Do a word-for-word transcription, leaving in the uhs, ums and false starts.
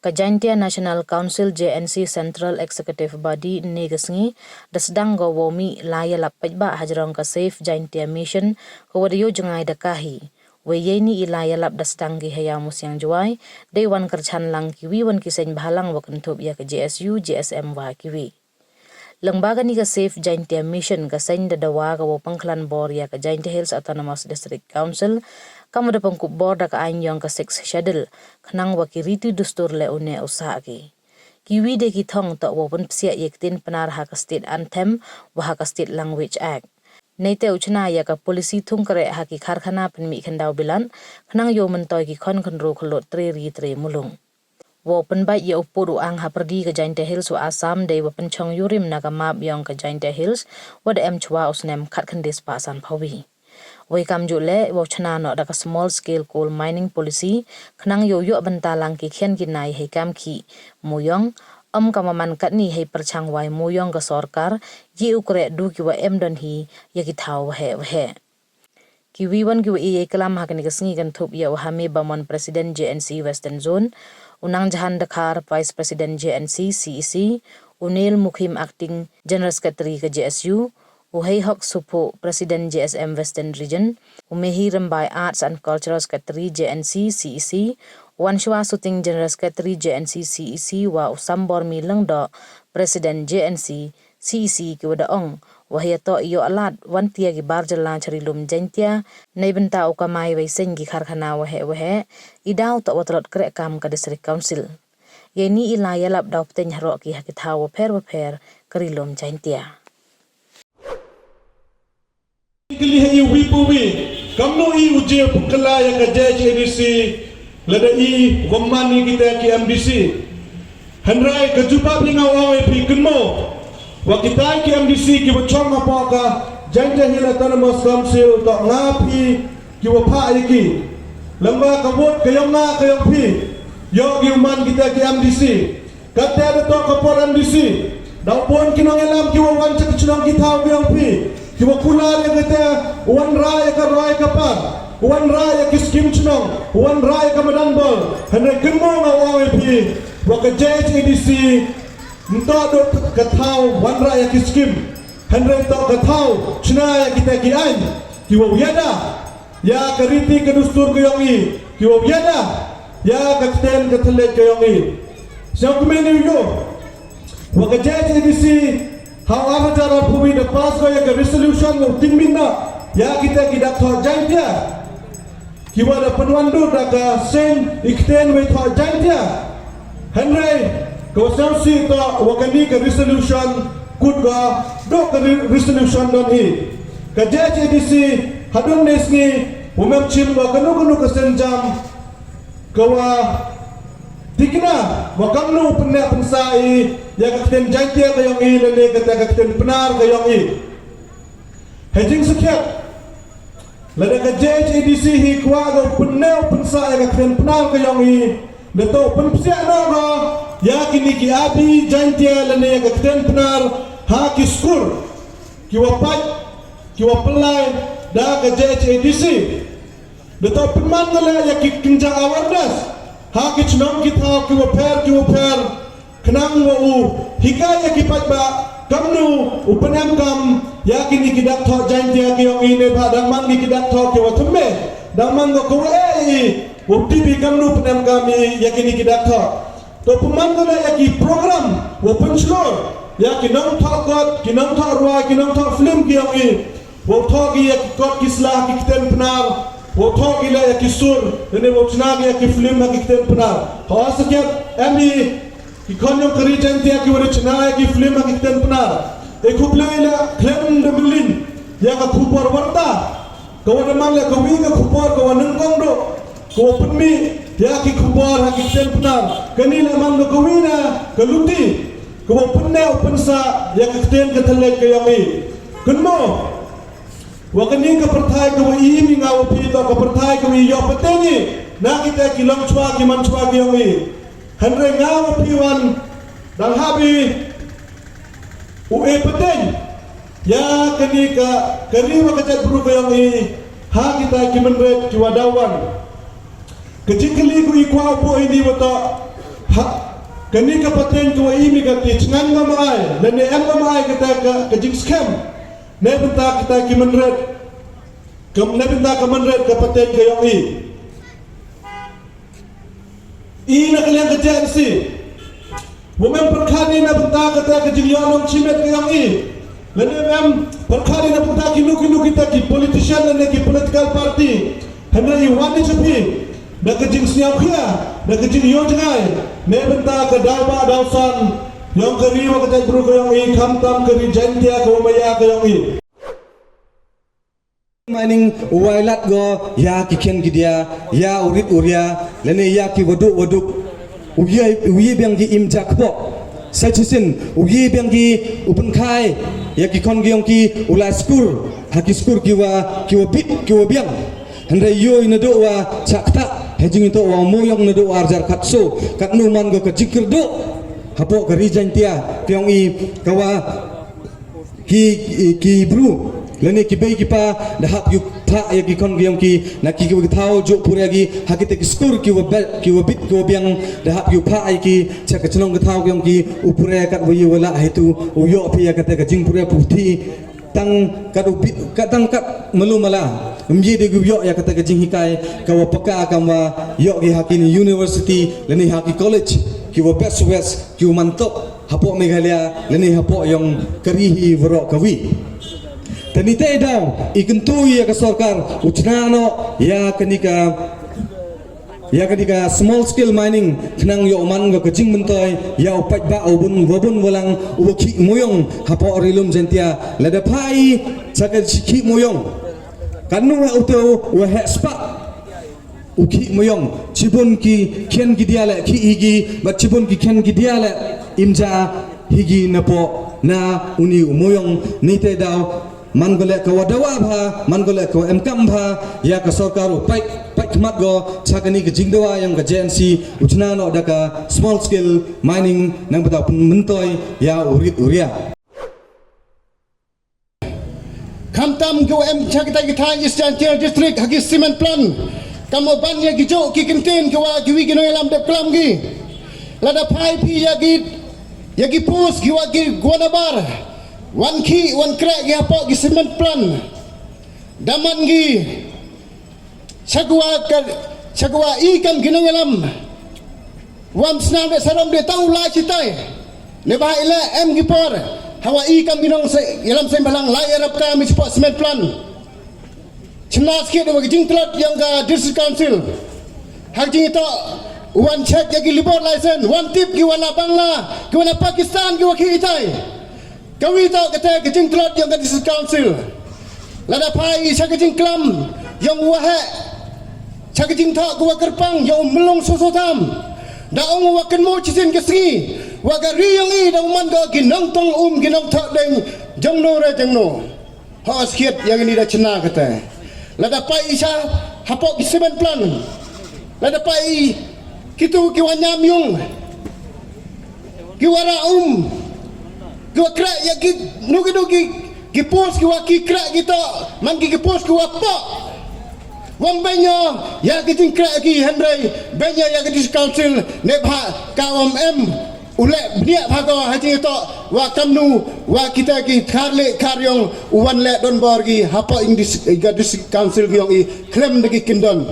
Ka Jaintia National Council, J N C, Central Executive Body ynne ka sngi da sdang ko wow mih lai yalap paidbah hajrong ka Save Jaintia Mission, ko wa da yoh jngai da ka hi. Wei yei ni i lai yalap da sdang ki ha Iawmusiang Jowai, dei wan kyrchan lang ki wi wan ki seng bhalang wa kynthup ya ka J S U, J S M wa ki wi. Lang ba kani ka Save Jaintia Mission, ka seng da dawa ka wow pangkhlan bor ya ka Jaintia Hills Autonomous District Council, kam wa da pangkup bor da ka ain yong ka Sixth Schedule, khnang wa ki riti dustur le u ne u sah ki. Ki wi de ki thong toh wow pynpsiah ya ki ktien Pnar ha ka State Anthem wa ha ka State Language Act. Neite u chna ya ka policy thung kreh ha ki karkhana pynmih khyndaw bilat, khnang yow myntoi ki khon khynru khyllood tre ri tre mulung. Wow pynbait ya u pud u ang ha pyrdi ka Jaintia Hills wa Assam dei wa pynchong yurim na ka map yong ka Jaintia Hills, wa da em chwa u snem khatkhyndai spah sanphaw wi. Wei kamjooh le, wow chna noh da ka Small Scale Coal Mining Policy, khnang yow yoh bynta lang ki khian ki nai hei kam khih mooyong, ym kam wa man katni hei pyrchang wai mooyong ka sorkar, ye u kreh du ki wa em don hi ya ki thaw waheh waheh. Ki wi wan ki wa e yei klam ha kani ka sngi kynthup ya u Hame Bamon, President, J N C Western Zone, u Nangjahan Dkhar, Vice President, J N C C E C, u Neil Mukhim, Acting General Secretary ka J S U, u Heihok Suphu, President, J S M Western Region, u Mehi Rymbai, Arts and Cultural Secretary, J N C C E C, u Wanshwa Suting, General Secretary, J N C C E C, wa u Sambormi Lyngdoh, President, J N C C E C, ki wa da ong wa hei ya toh i yoh lad wan tia ki bar jylla cha ri lum Jaintia, nei bynta u kamai wei seng ki karkhana waheh waheh, i daw toh wa tlot kreh kam ka District Council. Yei ni i lai yalap daw pteng haroh ki ha ki thaw wapher wapher ka ri lum Jaintia. Kylli ha i wi pa wi, kamno i u je pynkylla ya ka J H A D C, lada i wa man i kita ki M D C. Hynrei ka jubab i nga ong ya phi kynmo, wa kita ki M D C ki wa chong hapoh ka Jaintia Hills Autonomous Council toh nga phi ki wa phah ya ki. Lang ba ka vote ka yong nga ka yong phi, yoh ki u man kita ki M D C. Katte da toh ka por M D C, daw bun ki nongyalam ki wa wan cha ki chnong ki thaw ki yong phi, ki wa kular ya katte, u wanrah ya ka roi ka par, u wanrah ya ki skim chnong, u wanrah ya ka madan bor. Hynrei kynmo nga ong ya phi, wa ka J H A D C ym toh du ka thaw wanrah ya ki skim, hynrei toh ka thaw chna ya kita ki ain ki wa yada ya ka riti ka dustur ka yong i, ki wa yada ya ka ktien ka thylliej ka yong i. Sñiawkmen i u yoh wa ka J H A D C ha u ar hajar arphaw wi da pass ko ya ka resolution wow tingmynna ya kita ki dak thoh Jaintia, ki wa da pynwandur da ka seng i ktien wei thoh Jaintia. Hynrei ka wa sñiawsih toh wa kani ka resolution kut ka duk ka re-, resolution don hi. Ka J H A D C hadooh ne sngi wa mem chim wa kano kano ka sienjam ka wa tikna wa kamno u pynneh pynsah i ya ka ktien Jaintia ka yong i lane kata ka ktien Pnar ka yong i. Hei jingsakhiat, lada ka J H A D C hi kwah ka u pynneh u pynsah ya ka ktien Pnar ka yong i, da toh pynpsiah noh ka ya kini ki abi Jaintia lane ya ka ktien Pnar ha ki skur ki wa pait, ki wa pynlai da ka J H A D C. Da toh pynman ka leh ya ki kynja awareness ha ki chnong ki thaw ki wa pher ki wa pher, khnang wa u hikai ya ki paidbah kamno u pynemkam ya kini ki dak thoh Jaintia ki yong i, neibhah dang man ki ki dak thoh ki wa thymme, dang man ko ka wa e i wow tip i kamno pynemkam i ya kini ki dak thoh. Toh pynman ka leh ya ki program wow pynchlur ya ki nongthoh kot, ki nongthoh rwai, ki nongthoh film ki yong i, wow thoh ki ya ki kot ki sla ki ktien Pnar, wow thoh ki leh ya ki sur, lane wow chna ki ya ki film ha ki ktien Pnar. Ha sakhiat em i ki khon yong ka ri Jaintia ki wa da chna ya ki film ha ki ktien Pnar. E khublei leh khlem da mylliñ ya ka khubor warta ka wa da man leh ka wi ka khubor ka wa nyngkong duk ka wa pynmih ya ki khubor ha ki ktien Pnar. Kani leh man ka wi na ka luti ka wa pynneh u pynsah ya ka ktien ka thylliej ka yong i. Kynmo wa kani ka pyrthai ka wa i mi nga wa phi toh ka pyrthai ka wa i yoh pateng i na kita ki long chwa ki man chwa ki yong i. Hynrei nga wa phi wan dang hap i u e pateng ya kani ka, ka ri wa ka jaitbru ka yong i ha kita ki mynrit ki wa daw wan. Ka jingkylli ka i kwah u buh i ni wa toh, Kani ka pateng ka wa i mi ka ti chngan ngam ai, lane em ngam ai kata ka, ka jingskhem. Neibynta kata ki mynret, kam neibynta ka mynret ka pateng ka yong i. I na ka liang ka J N C. Wa mem pyrkhat i neibynta kata ka jingyoh nongchimet ka yong i. Lane mem pyrkhat i neibynta kinu kinu kita ki politician lane ki political party. Hynrei i wan i cha phi da ka jingsniawkhia, da ka jingyoh jngai, neibynta ka daw ba daw san yong ka ri wa ka jaitbru ka yong i, khamtam ka ri Jaintia ka wa maya ka yong i. Mining u wailat ko ya ki khian ki dia, ya u rit u ria, lane ya ki waduk waduk. U ye, u ye biang ki im jakpoh. Sa chisien, u ye biang ki u pynkhai ya ki khon ki yong ki u lai skur, ha ki skur ki wa, ki wa bit, ki wa biang. Hynrei yoh i nadooh wa chakta, ha jingtoh wa mooyong nadooh wa arjar khatso, katnu man ko ka jingkyrduh hapoh ka ri Jaintia ka yong i, ka wa ki, ki bru lane ki bei ki pa da hap yu phah ya ki khon ki yong ki na ki, ki wa ki thaw jooh pure ki ha kita ki skur ki wa bit, ki wa bit ki wa biang, da hap yu phah ya ki cha ka chnong ka thaw ki yong ki u pure kat wa ye wa lah, heitu u yoh phi ya kata ka jingpure puthi. Tang kat u bit, kat tang kat malu mala, um ye de u yoh ya kata ka jinghikai ka wa paka, kam wa yoh ki ha ki university lane ha ki college ki wa best best, ki wa man top hapoh Meghalaya lane hapoh yong ka ri hi waroh kawi. Te nitei daw i kyntu ya ka sorkar u chna noh ya kani ka, ya kani ka small scale mining, khnang yoh man ko ka jingmyntoi ya u paidbah u bun wa bun wa lang u wa khih mooyong hapoh ri lum Jaintia. Lada phai cha ka khih mooyong, katnu ha u te u wa heh spah u khih mooyong, chibun ki khian ki dia le khih hi ki, bad chibun ki khian ki dia le im ja hi ki napoh na uni u mooyong. Nitei daw man ko le ka wa dawa bha, man ko le ka wa em kam bha ya ka sorkar u pait, pait khmat ko cha kani ka jingdawa yong ka J N C u chna noh da ka small scale mining, nang bynta pynmyntoi ya u rit u ria. Khamtam ki wa em cha kita ki thain East Jaintia District ha ki cement plant, kam u ban ya ki jooh ki kyntien ki wa ki wi ki nongyalam dep klam ki. Lada phai phi ya ki, ya ki post ki wa ki gwa nabar wan khih wan kreh ki hapoh ki cement plant, da man ki cha ka wa ka, cha ka wa i kam ki nongyalam wam snam de sarom de tang u lai chitai. Neibhah i le em ki por ha wa i kam ki nongyalam seng bhalang lai yarap ka mi chapoh cement plant. Chna skit wa ka jingtlot yong ka District Council ha ka jingtoh wan check ya ki labour license, wan tip ki wa na Bangla, ki wa na Pakistan, ki wa khih itai. Kawi toh kata ka jingtlot yong ka District Council. Lada phai cha ka jingklam yong u wa heh cha ka jingthoh ka wa kyrpang yong u Mlung Soso Tham, da ong u wa kynmoo chisien ka sngi wa ka ri yong i da u man ko ki nongtong um, ki nongthoh deng jongno re jongno. Ho skit ya kani da chna kata. Lada phai cha hapoh ki cement plant, lada phai kitu ki wa ñiam yung, ki wa ra um, ki wa kreh ya ki, nu ki nu ki, ki post ki wa ki kreh ki toh man ki, ki post ki wa poh. Wam beiño ya ki jingkreh ki, hynrei beiño ya ki District Council, neibhah ka wam em u leh bniah bha ko ha jingtoh wa kamnu wa kita ki khar le khar yong u wan leh donbor ki hapoh i District, ka District Council ki yong i khlem da ki kyndon.